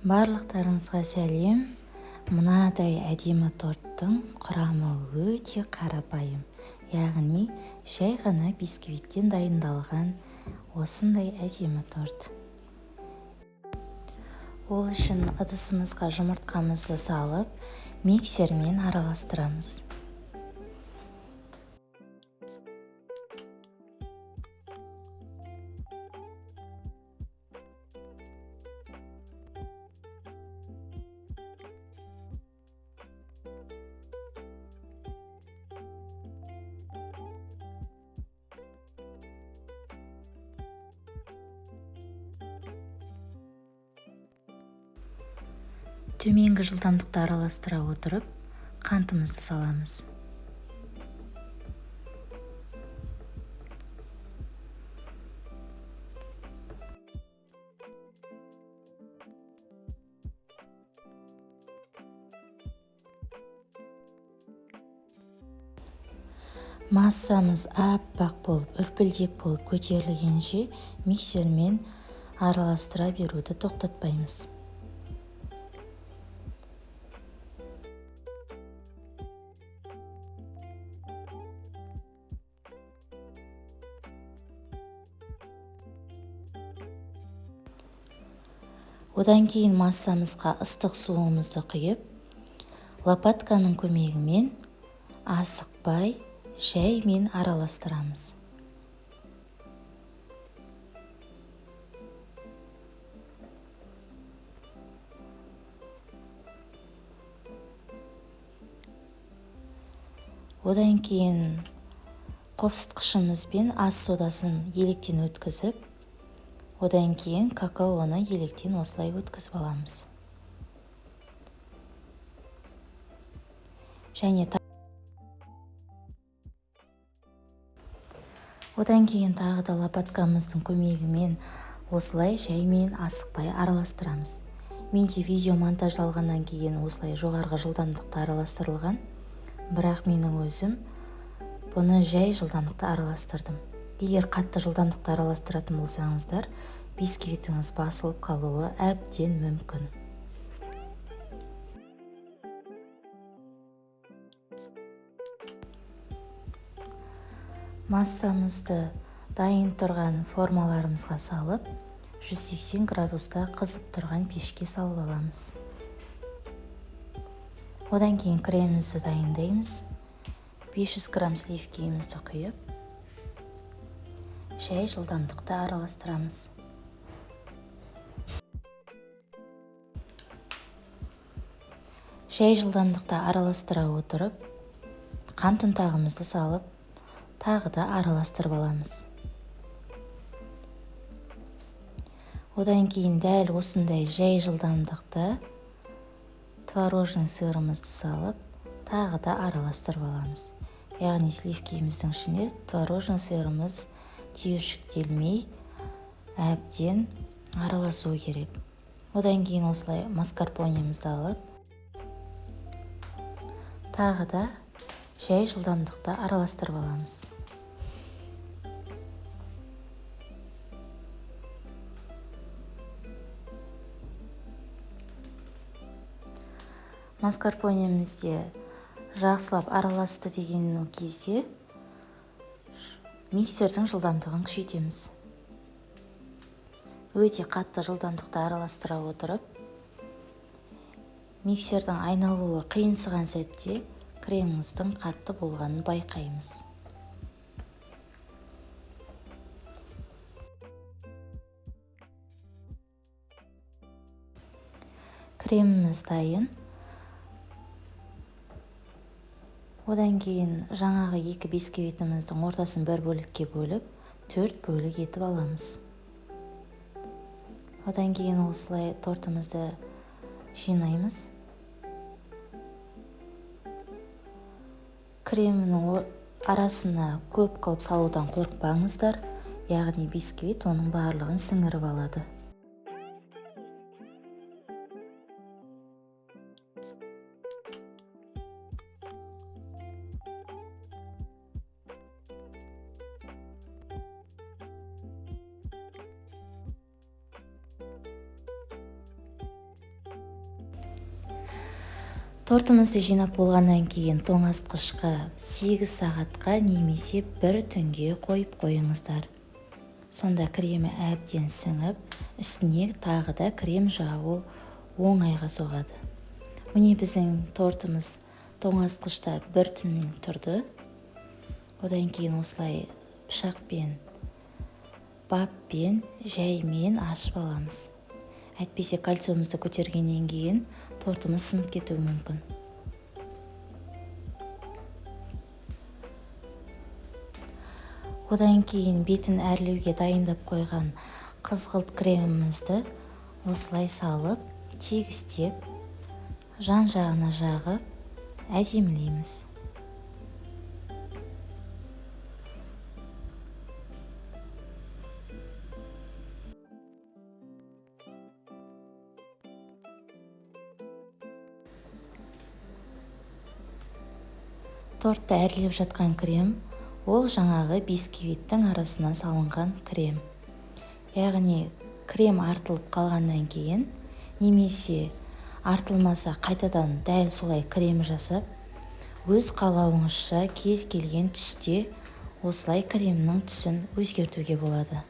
Барлықтарыңызға сәлем. Мынадай әдемі торттың құрамы өте қарапайым. Яғни жай ғана бисквиттен дайындалған осындай әдемі торт. Ол үшін ыдысымызға жұмыртқамызды салып, миксермен араластырамыз. Төменгі жылдамдықта араластыра отырып, қантымызды саламыз. Массамыз аппақ болып, үлпілдек болып көтерілгенше миксермен араластыра беруді тоқтатпаймыз. Одан кейін массамызға ыстық суымызды құйып, лопатканың көмегімен асықпай жаймен араластырамыз. Одан кейін қопсытқышымызбен ас содасын електен өткізіп, одан кейін какаоны електен осылай өткізіп аламыз. Және одан кейін тағы да лопаткамыздың көмегімен осылай жаймен асықпай араластырамыз. Менде видео монтаждалғаннан кейін осылай жоғарғы жылдамдықта араластырылған, бірақ менің өзім бұны жай жылдамдықта араластырдым. Егер қатты жылдамдықта араластыратын болсаңыздар, бисквитіңіз басылып қалуы әбден мүмкін. Массамызды дайын тұрған формаларымызға салып, 180 градуста қызып тұрған пешке салып аламыз. Одан кейін кремімізді дайындаймыз. 500 грамм сливкиімізді құйып, жай жылдамдықта араластырамыз. Жай жылдамдықта араластыра отырып, қант ұнтағымызды салып, тағы да араластырып аламыз. Одан кейін дәл осындай жай жылдамдықта творожный сырымызды салып, тағы да араластырып аламыз. Яғни сливкиіміздің ішінде творожный сырымыз түйіршіктелмей әбден араласуы керек. Одан кейін осылай маскарпонемізді алып, тағы да жай жылдамдықта араластырып аламыз. Маскарпонемізде жақсылап араласты деген кезде миксердің жылдамдығын күшейтеміз. Өте қатты жылдамдықта араластыра отырып, миксердің айналуы қиынсыған сәтте креміміздің қатты болғанын байқаймыз. Креміміз дайын. Одан кейін жаңағы екі бисквитіміздің ортасын бір бөлікке бөліп, 4 бөлік етіп аламыз. Одан кейін осылай тортымызды жинаймыз. Кремнің арасына көп қылып салудан қорықпаңыздар, яғни бисквит оның барлығын сіңіріп алады. Тортымызды жинап болғаннан кейін тоңазытқышқа 8 сағатқа немесе бір түнге қойып қойыңыздар. Сонда кремі әбден сіңіп, үстіне тағы да крем жағу оңайға соғады. Міне біздің тортымыз тоңазытқышта бір түн тұрды. Одан кейін осылай пышақпен, баппен, жаймен ашып аламыз. Әйтпесе кольцомызды көтергеннен кейін тортымыз сынып кетуі мүмкін. Одан кейін бетін әрлеуге дайындап қойған қызғылт кремімізді осылай салып, тегістеп, жан-жағына жағып, әдемілейміз. Тортты әрлеп жатқан крем, ол жаңағы бисквиттің арасына салынған крем. Яғни крем артылып қалғаннан кейін, немесе артылмаса қайтадан дәл солай крем жасап, өз қалауыңызша кез келген түсте осылай кремнің түсін өзгертуге болады.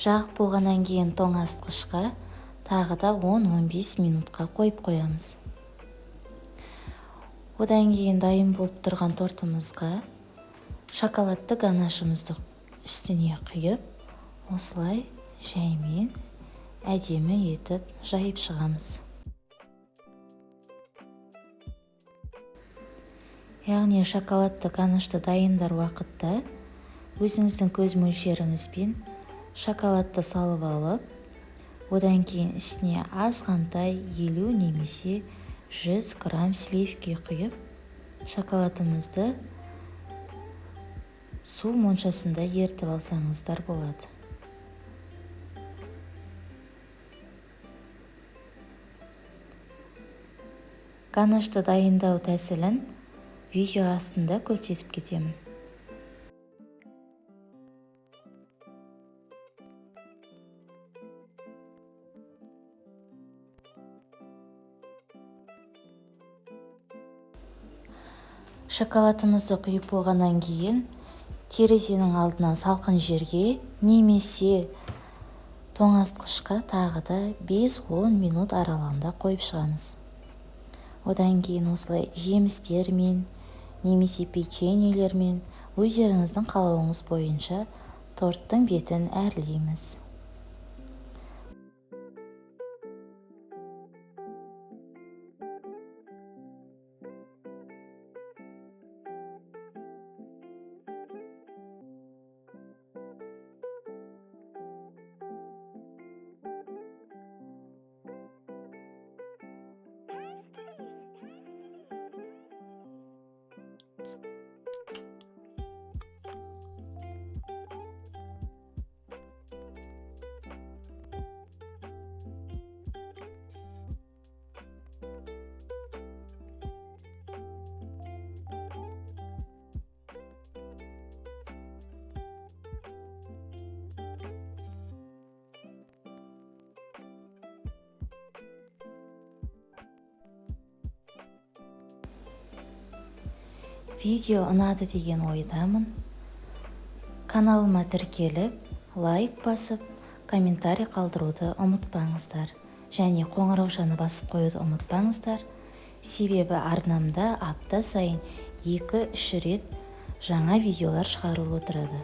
Жағып болғаннан кейін тоңазытқышқа тағы да 10-15 минутқа қойып қоямыз. Одан кейін дайын болып тұрған тортымызға шоколадты ганашымызды үстіне құйып, осылай жаймен әдемі етіп жайып шығамыз. Яғни шоколадты ганашты дайындар уақытта өзіңіздің көз мөлшеріңізбен шоколадты салып алып, одан кейін үстіне азғантай 50 немесе 100 грамм сливки құйып, шоколадымызды су моншасында ерітіп алсаңыздар болады. Ганашты дайындау тәсілін видео астында көрсетіп кетемін. Шоколадымызды құйып болғаннан кейін терезенің алдына салқын жерге немесе тоңазытқышқа тағы да 5-10 минут аралығында қойып шығамыз. Одан кейін осылай жемістермен немесе печеньелермен өздеріңіздің қалауыңыз бойынша торттың бетін әрлейміз. Видео ұнады деген ойдамын. Каналыма тіркеліп, лайк басып, комментарий қалдыруды ұмытпаңыздар. Және қоңыраушаны басып қоюды ұмытпаңыздар. Себебі арнамда апта сайын 2-3 рет жаңа видеолар шығарылып отырады.